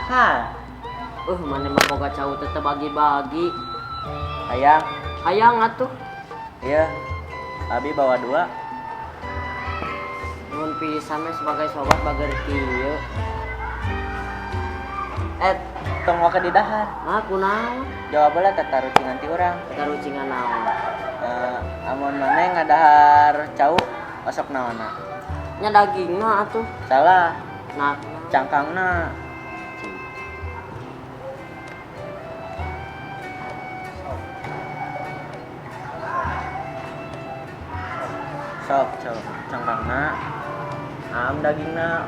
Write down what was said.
Ha, Maneh mah boga cau teh teu bagi-bagi. Hayang. Hayang atuh. Iya. Abi bawa dua. Nuhun pisan we sebagai sobat bager kieu. Eh, tong waka di dahar. Ah, kunaon? Jawab heula tatarucingan ti urang. Tatarucingan naon? Eh, amun maneh ngadahar cau osok naonna? Nya dagingna atuh. Salah. Nah, cangkangna. Sok, sok, cangkangna. Am dagingna